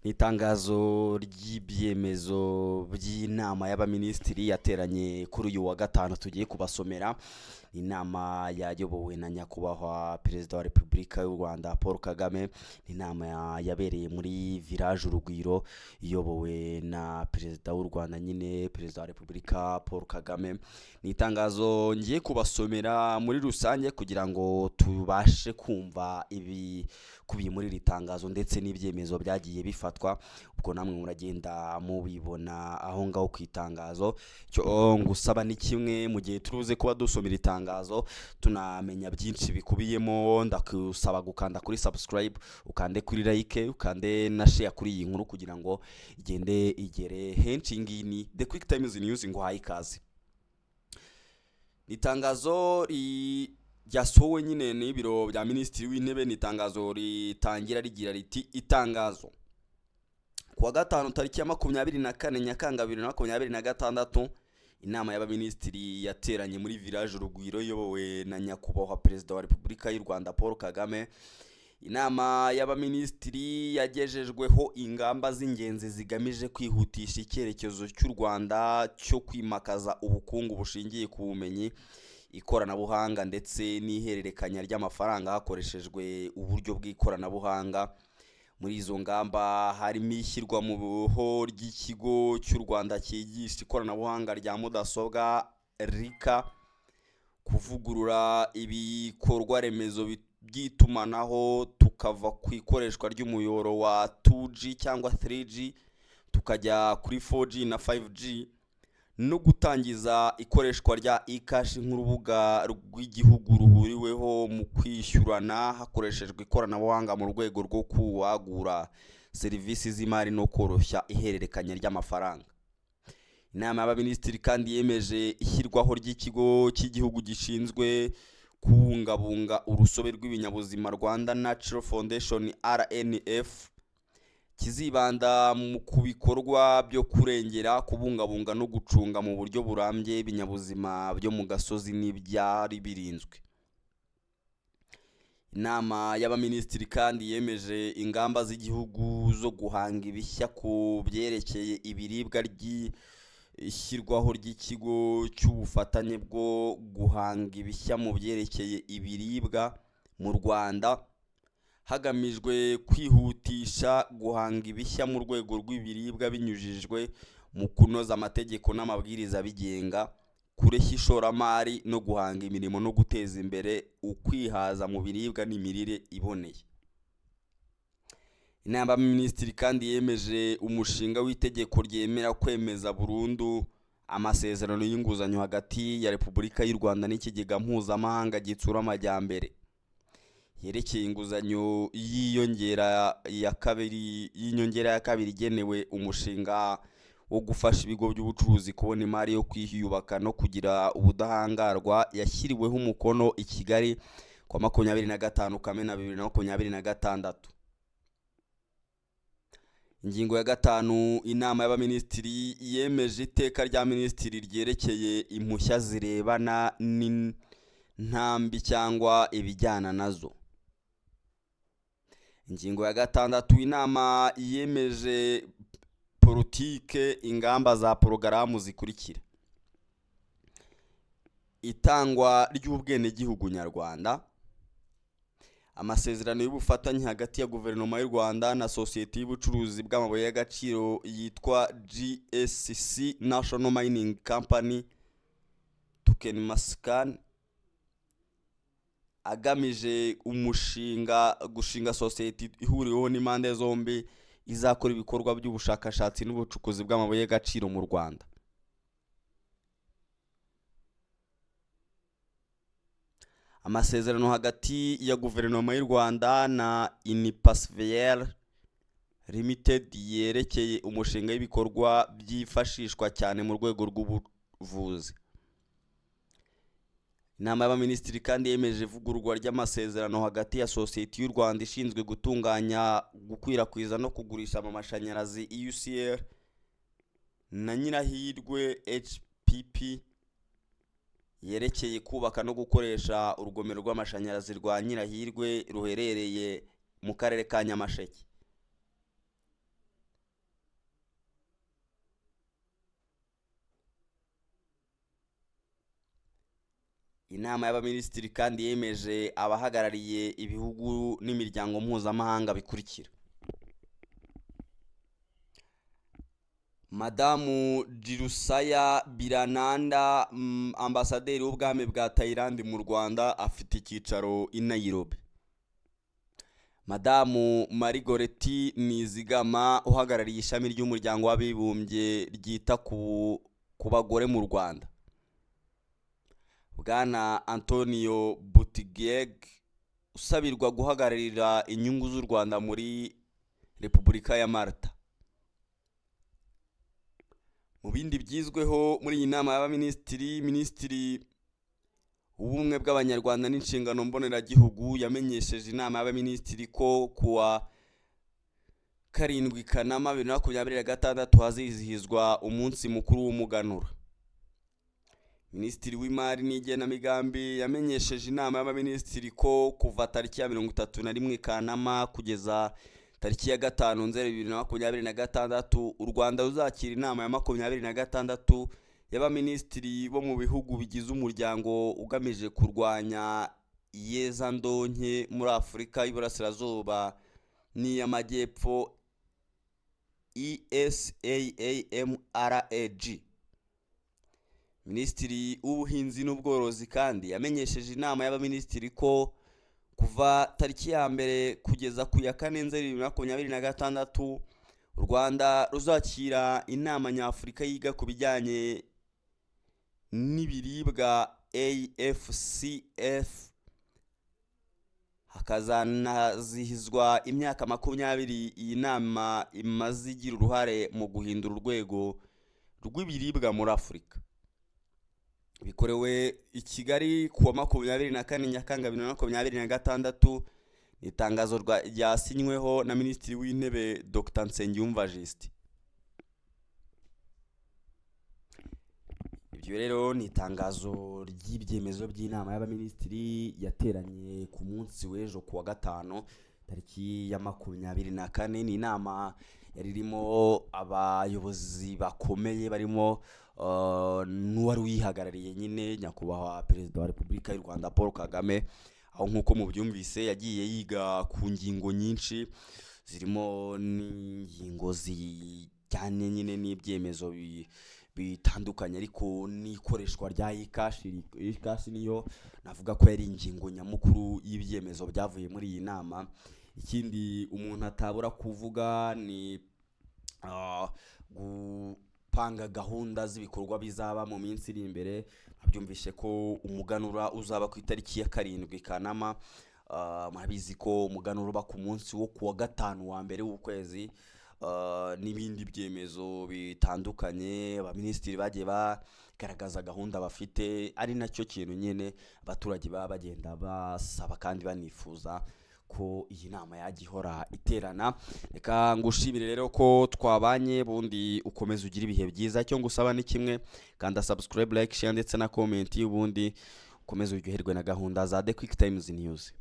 Ni itangazo ry'ibyemezo by'inama y'abaminisitiri yateranye kuri uyu wa gatanu tugiye kubasomera. Inama yayobowe na nyakubahwa Perezida wa Repubulika y'u Rwanda Paul Kagame. Ni inama yabereye muri Village Urugwiro, iyobowe na Perezida w'u Rwanda nyine, Perezida wa Repubulika Paul Kagame. Ni itangazo ngiye kubasomera muri rusange kugira ngo tubashe kumva ibikubiye muri iri tangazo ndetse n'ibyemezo byagiye bifatwa. Ubwo namwe muragenda mubibona aho ngaho ku itangazo. Icyo ngusaba ni kimwe, mu gihe turuze kuba dusoma iri tangazo tunamenya byinshi bikubiyemo, ndakusaba gukanda kuri subscribe, ukande kuri like, ukande na share kuri iyi nkuru kugira ngo igende igere henshi. Iyi ngiyi ni The Quick Times News, nguhaye ikaze. Ni itangazo ryasohowe nyine n'ibiro bya Minisitiri w'Intebe. Ni itangazo ritangira rigira riti: "Itangazo ku wa gatanu tariki ya 24 Nyakanga 2026, inama y'abaminisitiri yateranye muri Village Urugwiro iyobowe na nyakubahwa Perezida wa Repubulika y'u Rwanda Paul Kagame. Inama y'abaminisitiri yagejejweho ingamba z'ingenzi zigamije kwihutisha icyerekezo cy'u Rwanda cyo kwimakaza ubukungu bushingiye ku bumenyi, ikoranabuhanga ndetse n'ihererekanya ry'amafaranga hakoreshejwe uburyo bw'ikoranabuhanga. Muri izo ngamba harimo ishyirwa mu buho ry'ikigo cy'u Rwanda cyigisha ikoranabuhanga rya mudasobwa RICA, kuvugurura ibikorwa remezo by'itumanaho tukava ku ikoreshwa ry'umuyoboro wa 2G cyangwa 3G tukajya kuri 4G na 5G, no gutangiza ikoreshwa rya e-cash nk'urubuga rw'igihugu ruhuriweho mu kwishyurana hakoreshejwe ikoranabuhanga mu rwego rwo kuwagura serivisi z'imari no koroshya ihererekanya ry'amafaranga. Inama y'abaminisitiri kandi yemeje ishyirwaho ry'ikigo cy'igihugu gishinzwe kubungabunga urusobe rw'ibinyabuzima, Rwanda Natural Foundation RNF, kizibanda mu ku bikorwa byo kurengera, kubungabunga no gucunga mu buryo burambye ibinyabuzima byo mu gasozi n'ibyari birinzwe. Inama y'abaminisitiri kandi yemeje ingamba z'igihugu zo guhanga ibishya ku byerekeye ibiribwa, ry'ishyirwaho ry'ikigo cy'ubufatanye bwo guhanga ibishya mu byerekeye ibiribwa mu Rwanda, hagamijwe kwihutisha guhanga ibishya mu rwego rw'ibiribwa binyujijwe mu kunoza amategeko n'amabwiriza abigenga, kureshya ishoramari no guhanga imirimo, no guteza imbere ukwihaza mu biribwa n'imirire iboneye. Inama y'abaminisitiri kandi yemeje umushinga w'itegeko ryemera kwemeza burundu amasezerano y'inguzanyo hagati ya Repubulika y'u Rwanda n'Ikigega Mpuzamahanga Gitsura Amajyambere yerekeye inguzanyo y'inyongera ya kabiri igenewe umushinga wo gufasha ibigo by'ubucuruzi kubona imari yo kwiyubaka no kugira ubudahangarwa, yashyiriweho umukono i Kigali ku wa 25 Kamena 2026. Ingingo ya gatanu: inama y'abaminisitiri yemeje iteka rya minisitiri ryerekeye impushya zirebana n'intambi cyangwa ibijyana nazo. Ingingo ya gatandatu: inama yemeje politike, ingamba za porogaramu zikurikira: itangwa ry'ubwenegihugu nyarwanda, amasezerano y'ubufatanye hagati ya Guverinoma y'u Rwanda na sosiyete y'ubucuruzi bw'amabuye y'agaciro yitwa JSC National Mining Company Turkmenistan, agamije umushinga gushinga sosiyete ihuriweho n'impande zombi izakora ibikorwa by'ubushakashatsi n'ubucukuzi bw'amabuye y'agaciro mu Rwanda, amasezerano hagati ya Guverinoma y'u Rwanda na Inipasvl Limited yerekeye umushinga w'ibikorwa byifashishwa cyane mu rwego rw'ubuvuzi. Inama y'abaminisitiri kandi yemeje ivugururwa ry'amasezerano hagati ya sosiyete y'u Rwanda ishinzwe gutunganya, gukwirakwiza no kugurisha amashanyarazi EUCL na Nyirahirwe HPP yerekeye kubaka no gukoresha urugomero rw'amashanyarazi rwa Nyirahirwe ruherereye mu karere ka Nyamasheke. Inama y'Abaminisitiri kandi yemeje abahagarariye ibihugu n'imiryango mpuzamahanga bikurikira: Madamu Jirusaya Birananda, ambasaderi w'Ubwami bwa Thailand mu Rwanda, afite icyicaro i Nairobi. Madamu Marigoreti Nizigama, uhagarariye ishami ry'Umuryango w'Abibumbye ryita ku bagore mu Rwanda. Bwana Antonio Buttigieg, usabirwa guhagararira inyungu z'u Rwanda muri Repubulika ya Malta. Mu bindi byizweho muri iyi nama y'Abaminisitiri, Minisitiri w'Ubumwe bw'Abanyarwanda n'Inshingano Mboneragihugu yamenyesheje inama y'Abaminisitiri ko kuwa 7 Kanama 2026 hazizihizwa umunsi mukuru w'Umuganura. Minisitiri w'Imari n'Igenamigambi yamenyesheje inama y'Abaminisitiri ko kuva tariki ya 31 Kanama kugeza tariki ya 5 Nzeri 2026 u Rwanda ruzakira inama ya 26 y'abaminisitiri bo mu bihugu bigize umuryango ugamije kurwanya iyezandonke muri Afurika y'Iburasirazuba n'iy'Amajyepfo, ESAAMRAG. Minisitiri w'Ubuhinzi n'Ubworozi kandi yamenyesheje inama y'Abaminisitiri ko kuva tariki ya 1 kugeza ku ya 4 Nzeri 2026 u Rwanda ruzakira inama nyafurika yiga ku bijyanye n'ibiribwa, AFCF, hakazanazihizwa imyaka 20 iyi nama imaze igira uruhare mu guhindura urwego rw'ibiribwa muri Afurika. Bikorewe i Kigali ku wa 24 Nyakanga 2026. Ni itangazo ryasinyweho na Minisitiri w'Intebe Dr Nsengiyumva Justin. Ibyo rero ni itangazo ry'ibyemezo by'inama y'Abaminisitiri yateranye ku munsi w'ejo ku wa gatanu tariki ya 24. Ni inama yari irimo abayobozi bakomeye barimo n'uwari uyihagarariye nyine, Nyakubahwa Perezida wa Repubulika y'u Rwanda Paul Kagame, aho nk'uko mubyumvise yagiye yiga ku ngingo nyinshi zirimo n'ingingo zijyanye nyine n'ibyemezo bitandukanye, ariko n'ikoreshwa rya ikashi. Ikashi niyo navuga ko yari ingingo nyamukuru y'ibyemezo byavuye muri iyi nama. Ikindi umuntu atabura kuvuga ni gupanga gahunda z'ibikorwa bizaba mu minsi iri imbere. Babyumvishe ko umuganura uzaba ku itariki ya 7 Kanama. Murabizi ko umuganura uba ku munsi wo kuwa gatanu wa mbere w'ukwezi. N'ibindi byemezo bitandukanye, abaminisitiri bagiye bagaragaza gahunda bafite, ari nacyo kintu nyine abaturage baba bagenda basaba kandi banifuza ko iyi nama yajya ihora iterana. Reka ngushimire rero ko twabanye, bundi ukomeze ugire ibihe byiza. Icyo ngusaba ni kimwe: kanda subscribe, like, share ndetse na comment, ubundi ukomeze uryoherwe na gahunda za The Quick Times News.